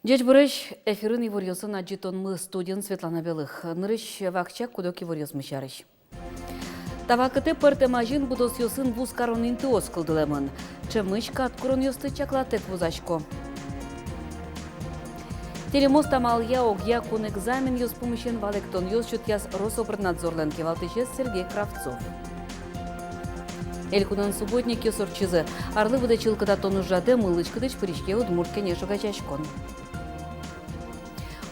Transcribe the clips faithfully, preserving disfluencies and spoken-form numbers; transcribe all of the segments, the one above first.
Ӟечбуресь! Эфирын иворъёсын адӟытонмы, студиын Светлана Белых. Нырысь вакчияк куд-ог иворъёсмы сярысь. Та вакытэ пӧртэм азьын будосъёсын вузкарон интыос кылдылэмын. Ӵемысь каткуронъёсты чаклатэк вузасько. Телемост амалъя огъя кун экзаменъёс пумысен валэктонъёс сётъяз Рособрнадзорлэн кивалтӥсез Сергей Кравцов. Элькунын субботникъёс ортчизы. Арлы быдэ чылкытатон ужрадэ мылысь-кыдысь пыриське «Удмурт кенеш» огазеяськон.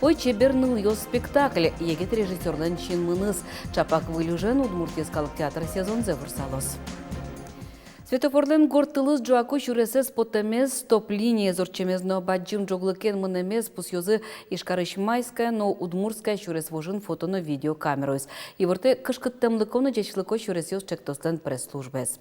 «Ой, чебер нылъёс» спектакль — егит режиссёрлэн синмыныз. Ӵапак выль ужен Удмурт йӧскалык театр сезонзэ ворсалоз. Светофорлэн горд тылыз ӝуаку сюресэз потэмез, стоп-линиез ортчемез но бадӟым ӝоглыкен мынэмез пусйозы Ижкарысь Майская но Удмуртская сюрес вожын фото но видеокамераос. Ивортэ «Кышкыттэмлыко но ӟечлыко сюресъёс» ӵектослэн пресс-службаез.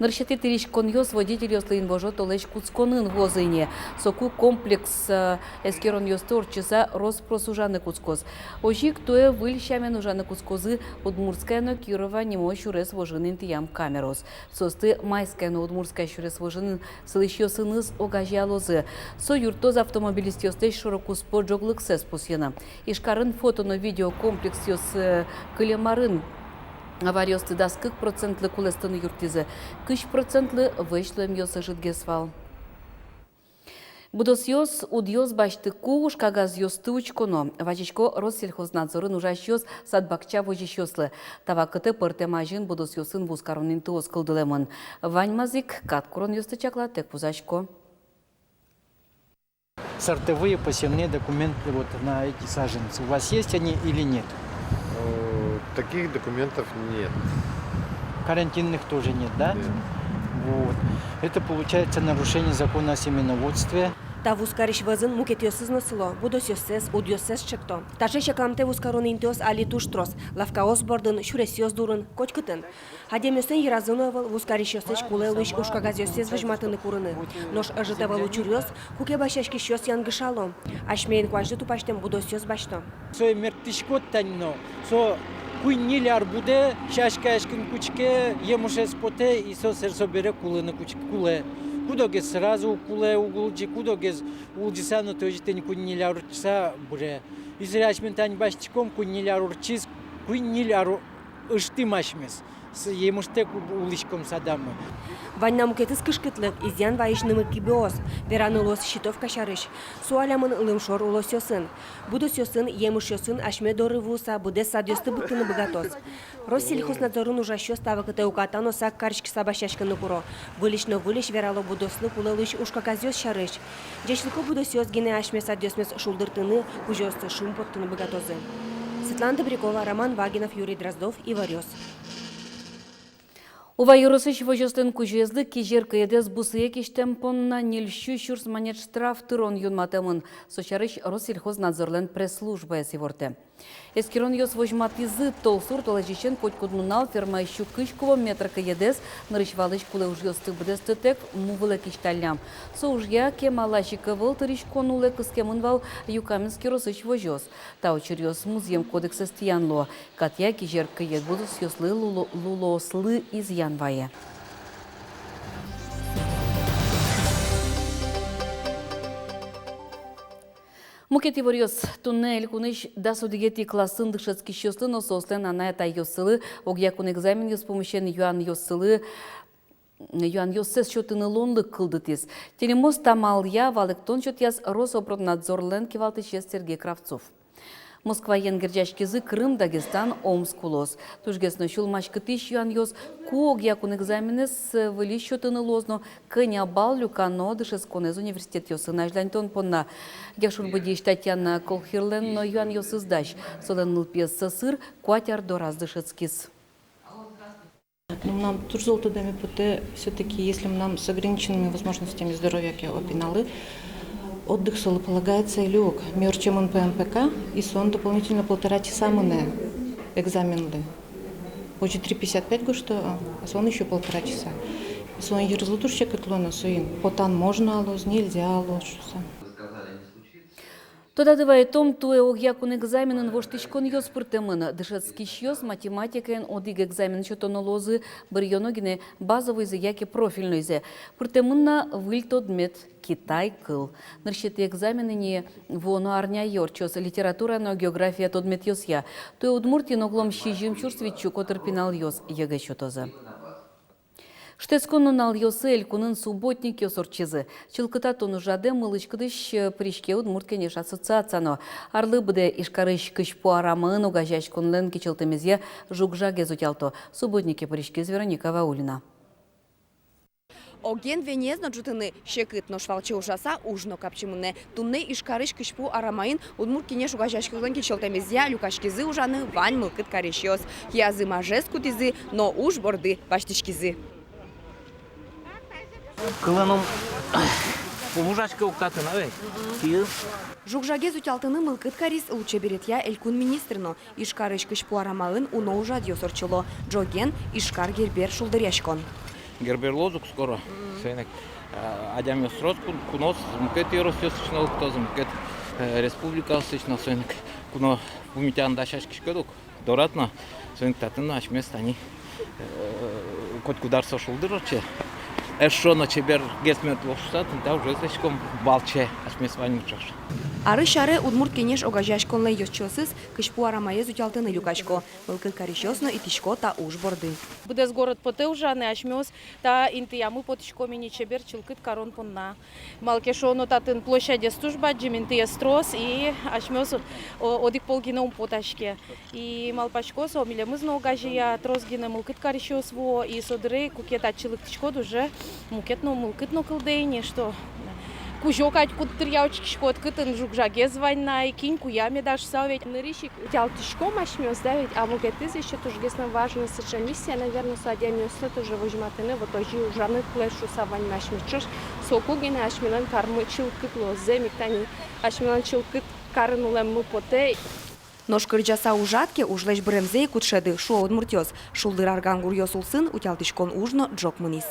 Нырысетӥ тыриськонъёс водительёслы инвожо толэзь кутсконын вуозы ини. Соку комплекс, э, эскеронъёсты ортчыса, рос-прос ужаны кутскоз. Озьы ик туэ выль сямен ужаны кутскозы Удмуртская но Кирова нимо сюрес вожын интыям камераос. Соосты Майская но Удмуртская сюрес вожын сылӥсьёсыныз огазеялозы. Со юрттоз автомобилистъёслэсь шоро-куспо ӝоглыксэс пусйыны. Ижкарын фото но видеокомплексъёс, э, кылем арын авариосты дас кык процентлы кулэстыны юрттӥзы, кызь процентлы вӧсь луэмъёс ӧжытгес вал. Будосъёс, удъёс басьтыку ужкагазъёсты учконо. Вазисько Россельхознадзорын ужасьёс сад-бакча возисьёслы. Та вакытэ пӧртэм азьын будосъёсын вузкарон интыос кылдылэмын. Ваньмаз ик каткуронъёсты чаклатэк вузасько. Сортовые посевные документы вот на эти саженцы. У вас есть они или нет? Э, таких документов нет. Карантинных тоже нет, да? Нет. Вот. Это получается нарушение закона о семеноводстве. Та вузкарись вӧзын мукетъёсыз но сыло, будосъёссэс, удъёссэс чекто. Таӵе чакламтэ вузкарон интыос али туж трос: лавкаос бордын, сюресъёс дурын, котькытын. Адямиослэн йыразы но ӧвӧл вузкарисьёслэсь кулэ луись ужкагазъёссэс возьматыны курыны. Нош ӧжыт ӧвӧл учыръёс, куке басьяськисьёс янгышало, асьме инкуазьлы тупасьтэм будосъёс басьто. Сое мерттӥськод тани но, со куинь-ньыль ар будэ, сяськаяськыны кутске, емышез потэ, и со сэрсо бере кулыны кутске, кулэ. Куд-огез сразу кулэ, уг улӟы, куд-огез улӟыса но тоже тӥни куинь-ньыль ар ортчыса быре. И собере асьмеос тани басьтӥськом, куинь-ньыль ар ортчиз, куинь-ньыль ар ыштӥм асьмеос. С-, емыштэк у-, улӥськом садамы. Вань на мукетыз кышкытлык — изъян вайись нымы-кибыос. Вераны луоз ситовка сярысь. Со алямын лымшор улосъёсын. Будосъёсын, емышъёсын асьме доры вуыса быдэс садъёсты быдтыны быгатоз. Россельхознадзорын ужасьёс та вакытэ уката но сак кариськыса басьяськыны куро. Выльысь но выльысь верало будослы кулэ луись ужкагазъёс сярысь. Ӟечлыко будосъёс гинэ асьме садъёсмес шулдыртыны, кузёосты шумпоттыны быгатозы. Светлана Добрякова, Роман Вагинов, Юрий Дроздов, Иворъёс. Ува ёросысь возёслэн кузёезлы кизер кыедэз бусые кисьтэм понна ньыль сю сюрс манет штраф тырон юнматэмын. Со сярысь Россельхознадзорлэн пресс-службаез ивортэ. Эскеронъёс возьматӥзы: толсур толэзьысен котькуд нунал фермаысь сю кызь кубометр кыедэз нырысь валысь кулэ ужъёсты быдэстытэк му вылэ кисьталлям. Со ужъя кемалась ик ӧвӧл тыриськон улэ кыскемын вал Юкаменск ёросысь возёс. Та учыръёс Музъем кодексэз тӥян луо. Катъя кизер кыед будосъёслы, луло-, лулоослы изъян вае. Мукет иворъёс. Туннэ элькунысь дас одӥгетӥ классын дышетскисьёслы но соослэн анай-атайёссылы огъя кун экзаменъёс пумысен юанъёссылы, юанъёссэс сётыны луонлык кылдытӥз. Телемост амалъя валэктон сётъяз Рособрнадзорлэн кивалтӥсез Сергей Кравцов. Москваен герӟаськизы Крым, Дагестан, Омск улос. Тужгес но сюлмаськытӥсь юанъёс: ку огъя кун экзаменэз выльысь сётыны луоз но кӧня балл люкано дышетсконэз университетъёсын азьланьтон понна. Якшур-Бӧдьяысь Татьяна Колхирлэн но юанъёсыз дась. Солэн нылпиез сӧсыр, куать ар дораз дышетскиз. Ну, мынам туж зол тодэме потэ, всё-таки, если мынам с ограниченными возможностями здоровья ке, о, пиналы, отдых солы полагается или уг. Ми ортчемын П М П К, и солэн дополнительно полтора часа мынэ экзаменлы. Озьы три пятьдесят пять гожто, а солэн ещё полтора часа. И солэн йырзылы туж секыт луоно, соин потан можно-а луоз, нельзя-а луоз шуыса. Тодады вайытом, туэ огъя кун экзаменын воштӥськонъёс пыртэмын. Дышетскисьёс математикаен одӥг экзамен сётоно луозы, быръёно гинэ базовойзэ яке профильнойзэ. Пыртэмын на выль тодмет — китай кыл. Нырысетӥ экзамен ини вуоно арняе ортчоз литература но география тодметъёсъя. Туэ Удмуртиын оглом сизьым сюрс витьсю котыр пиналъёс ЕГЭ сётозы. Шутэтскон нуналъёсы элькунын субботникъёс ортчизы. Чылкытатон ужрадэ мылысь-кыдысь пыриське Удмурт Кенеш ассоциация но. Арлы быдэ Ижкарысь Кызьпу арамаын огазеяськонлэн кичӧлтэмезъя жуг-жагез утялто. Субботнике пыриськиз Вероника Ваулина. Оген венез но ӝутыны секыт, нош валче ужаса уж но капчи мынэ. Туннэ Ижкарысь Кызьпу арамаын Удмурт Кенеш огазеяськонлэн кичӧлтэмезъя люкаськизы ужаны вань мылкыд карисьёс. Киязы мажез кутӥзы но уж борды басьтӥськизы. Кылэным пумужаське ук татын, а ведь? Киы. Жуг-жагез утялтыны мылкыд кариз лулчеберетъя элькун министр но. Ижкарысь Кызьпу арамаын уно ужрадъёс ортчыло. Ӝоген — Ижкар Гербер шулдыръяськон. Гербер луоз ук скоро. Соин ик, э, адямиос трос кун-, куноос, мукет ёросъёсысь но лыктозы, мукет, э, республикаосысь но, соин ик куно пумитан дасяськиськод ук дорад но, соин ик татын но асьмес тани, э, котькуд ар со шулдыр ортче. Эшшо но чебергес мед луоз шуса, тӥни та ужез лэсьтӥськом валче асьмес ваньмы ӵош. Арысь аре Удмурт Кенеш огазеяськонлэн ёзчиосыз Кызьпу арамаез утялтыны люкасько. Мылкыд карисьёс но итӥсько та уж борды. Быдэс город потэ ужаны, асьмеос та интыямы потӥськом ини чебер чылкыт карон понна. Малы ке шуоно, татын площадез туж бадӟым, интыез трос, и асьмеос, о, одӥг пол гинэ ум потаське. И малпасько, со милемыз но огазея, трос гинэ мылкыд карисьёс вуо, и со дыре, куке татчы лыктӥськод, уже мукет но мылкыд но кылдэ ини, что кузё кадь куддыръя учкиськод, кытын жуг-жагез вань на, и кин куя меда шуса ведь. Нырысь ик утялтӥськом асьмеос, да ведь, а мукетыз ещё тужгес но важно сыӵе миссия, наверно, со адямиослы тоже возьматыны, вот озьы ужаны кулэ шуса ваньмы асьмес ӵош. Соку гинэ асьмелэн кармы чылкыт луоз, зэм ик тани асьмелэн чылкыт карын улэммы потэ. Нош кырӟаса ужад ке, ужлэсь быремзэ ик уд шӧды, шуо удмуртъёс. Шулдыр арган гуръёс улсын утялтӥськон уж но ӝог мынӥз.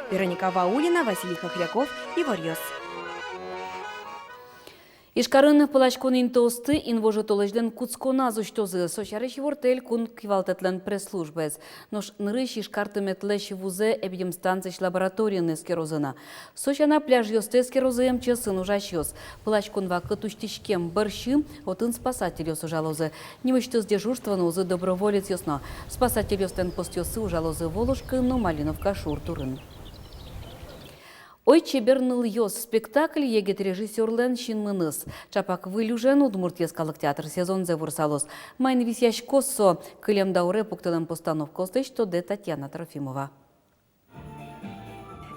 Вероника Ваулина, Василий Хохряков, «Иворъёс». Ижкарын пыласькон интыосты инвожо толэзьлэн кутсконаз усьтозы. Со сярысь ивортэ элькун кивалтэтлэн пресс-службаез. Нош нырысь Ижкар тыметлэсь вузэ эпидемстанциысь лабораториын эскерозы на. Со сяна пляжъёсты эскерозы МЧС-ын ужасьёс. Пыласькон вакыт усьтӥськем бӧрсьы отын спасательёс ужалозы. Нимысьтыз дежурство нуозы доброволецъёс но. Спасательёслэн постъёссы ужалозы Волушкын но Малиновка шур турын. «Ой, чебер нылъёс» спектакль егит режиссёрлэн синмыныз. Чапак выль ужен Удмурт йӧскалык театр сезонзэ вурсалоз. Маин висъяськоз со? Кылем дауре пуктылэм постановкаослэсь тодэ Татьяна Трофимова.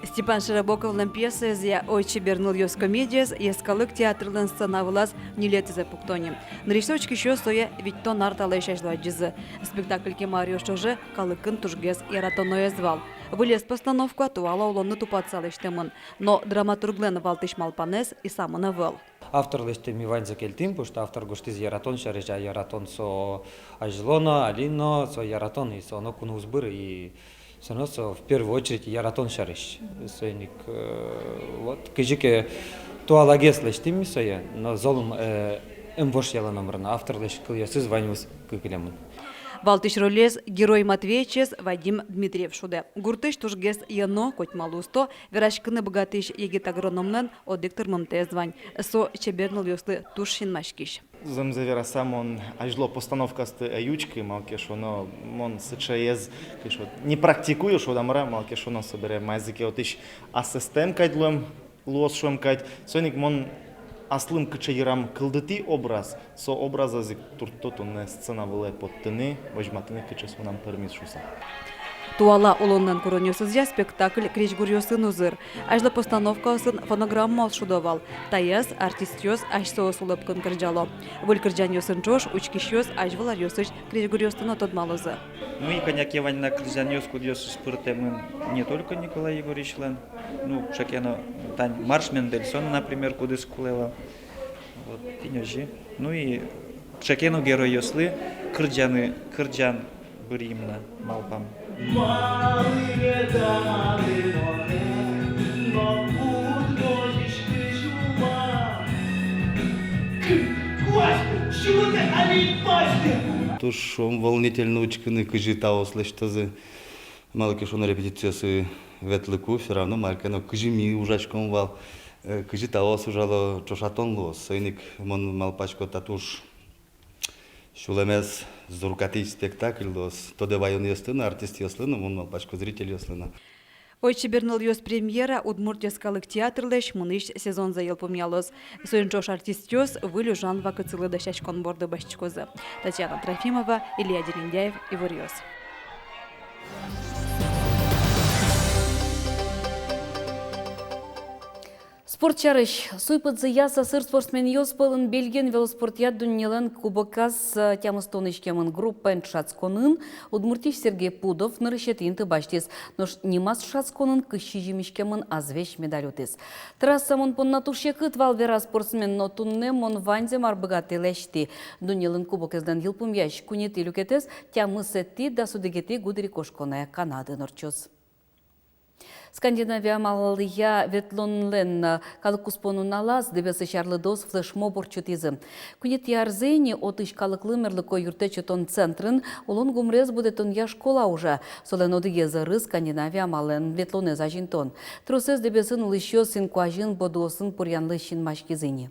Степан Широбоковлэн пьесаезъя «Ой, чебер нылъёс» комедиез йӧскалык театрлэн сцена вылаз ньылетӥзэ пукто ни. Нырысь учкисьёс сое витьтон ар талэсь азьло адӟизы. Спектакль кема аръёс ӵоже калыкын тужгес яратоноез вал. Вылез постановка туала улонлы тупатса лэсьтэмын, но драматурглэн валтӥсь малпанэз исамын ӧвӧл. Автор лэсьтэ, ми ваньзэ кельтӥм, потому что автор гожтӥз яратон сярысь, а яратон со азьло но, али но, со яратон, и со но куноос быр, и со но со в первую очередь яратон сярысь. Соин ик, э, вот, кызьы ке туалагес лэсьтӥм ми сое, но золым, э, ӧм вошъяло номыр но, авторлэсь кылъёсыз ваньмыз кылемын. Валтӥсь ролез, герой Матвеичез, Вадим Дмитриев шудэ. Гуртысь тужгес йӧно, котьмалы усто, вераськыны быгатӥсь егит агрономлэн одӥг тырмымтэез вань. Со чебер нылъёслы туж синмаськись. Зэмзэ вераса, мон азьло постановкаосты ӧй учкы, малы ке шуоно, мон сыӵеез, кыӵе, не практикую, шуод-а, мар-а, малы ке шуоно, собере маиз ке отысь асэстэм кадь луэм луоз шуэм кадь. Соин ик мон аслым кыӵе йырам кылдытӥ образ, со образэз ик туртто туннэ сцена вылэ поттыны, возьматыны, кыӵе со мынам пӧрмиз шуса. Туала улонлэн куронъёсызъя спектакль крезьгуръёсын узыр. Азьло постановкаосын фонограммаос шудо вал. Таяз артистъёс асьсэос улэпкын кырӟало. Выль кырӟанъёсын ӵош учкисьёс азьвыл аръёсысь крезьгуръёсты но тодмалозы. Ну и кӧня ке вань на кырӟанъёс, кудъёсыз пыртэмын не только Николай Егорычлэн, ну, кыӵе ке но тань «Марш Мендельсона», например, кудӥз кулэ вал. Вот тӥни озьы. Ну и кыӵе ке но геройёслы кырӟаны, кырӟан быръем на малпам. Туж ум волнительно учкыны, кызьы таос лэсьтозы. Малы ке шуоно, репетициосы ветлыку, всё равно мар ке но, кызьы ми ужаськом вал, э, кызьы таос ужало, ӵошатон луоз. Соин ик мон малпасько, та туж сюлэмез зуркатӥсь спектакль луоз тодэ ваёнъёслы но, артистъёслы но, мон малпасько, зрительёслы но. Вой чебер нылъёс премьера Удмурт йӧскалык театрлэсь мынӥсь сезонзэ йылпумъялоз. Соин ӵош артистъёс выль ужан вакытсылы дасяськон борды басьтӥськозы. Татьяна Трофимова, Илья Дерендяев, «Иворъёс». Спорт сярысь. Суй-пыдзы яса сыр спортсменъёс пӧлын Бельгиын велоспортъя дуннелэн кубоказ, э, тямыстон иськемын группаен ӵошатсконын Удмуртиысь Сергей Пудов нырысетӥ инты басьтӥз. Нош нимаз ӵошатсконын кызь сизьым иськемын азвесь медаль утӥз. Трасса мон понна туж секыт вал, вера спортсмен, но туннэ мон ваньзэ, мар быгатӥ, лэсьтӥ. Дуннелэн кубокезлэн йылпумъясь куинетӥ люкетэз тямысэтӥ дас одӥгетӥ гудырикошконэ Канадын ортчоз. Скандинавия амалъя ветлонлэн калык куспо нуналаз Дэбесысь арлыдоос флешмоб ортчытӥзы. Куинетӥ арзэ ини отысь калыклы мерлыко юрттэт сётон центрын улон гумырез будэтонъя школа ужа. Солэн одӥгез ӧрыз — Скандинавия амалэн ветлонэз азинтон. Тросэз Дэбесын улӥсьёс инкуазьын бодыосын пуръянлы синмаськизы ини.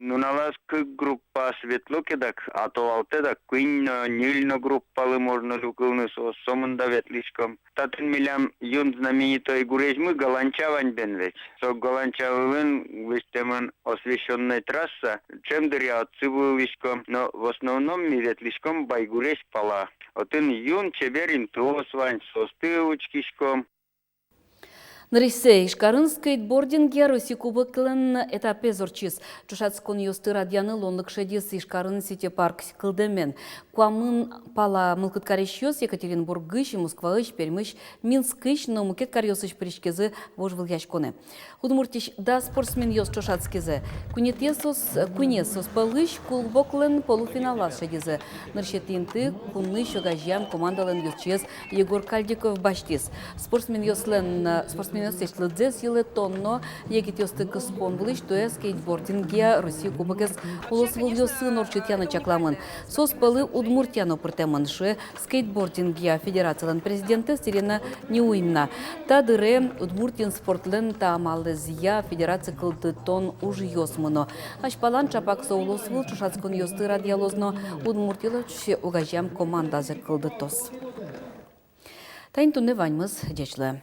Нуналаз кык группаос ветло ке дак, а толалтэ дак куинь но, ньыль но группалы можно люкылыны, соос сомында ветлӥськом. Татын милям юн знаменитой гурезьмы Галанча вань бен ведь. Со Галанча вылын лэсьтэмын освещённой трасса, ӵем дыръя отчы вуылӥськом, но в основном ми ветлӥськом Байгурезь пала. Отын юн чебер интыос вань, соосты учкиськом. Нырысьсэ Ижкарын скейтбордингъя Россия кубоклэн этапез ортчиз. Ӵошатсконъёсты радъяны луонлык шедиз Ижкарын сити-парк кылдэмен. Куамын пала мылкыд карисьёс Екатеринбургысь, Москваысь, Пермьысь, Минскысь но мукет каръёсысь пыриськизы вожвылъяськонэ. Удмуртиысь дас спортсменъёс ӵошатскизы. Куинетӥез соос, куинез соос пӧлысь кубоклэн полуфиналаз шедизы. Нырысетӥ инты кунысь огазеям командалэн ёзчиез Егор Кальдиков басьтӥз. Спортсменъёслэн, спортсменъёслэсь лыдзэс йылэтон но егитъёсты кыскон вылысь туэ скейтбордингъя Россия кубокез улосвылъёсын ортчытъяны чакламын. Соос пӧлы Удмуртия но пыртэмын, шуэ скейтбордингъя федерацилэн президентэз Ирина Неуимна. Та дыре Удмуртиын спортлэн та амалэзъя федерация кылдытон ужъёс мыно. Азьпалан ӵапак со улосвыл ӵошатсконъёсты радъялоз но Удмуртилэсь огазеям командазэ кылдытоз. Таин туннэ ваньмыз. Ӟеч луэ.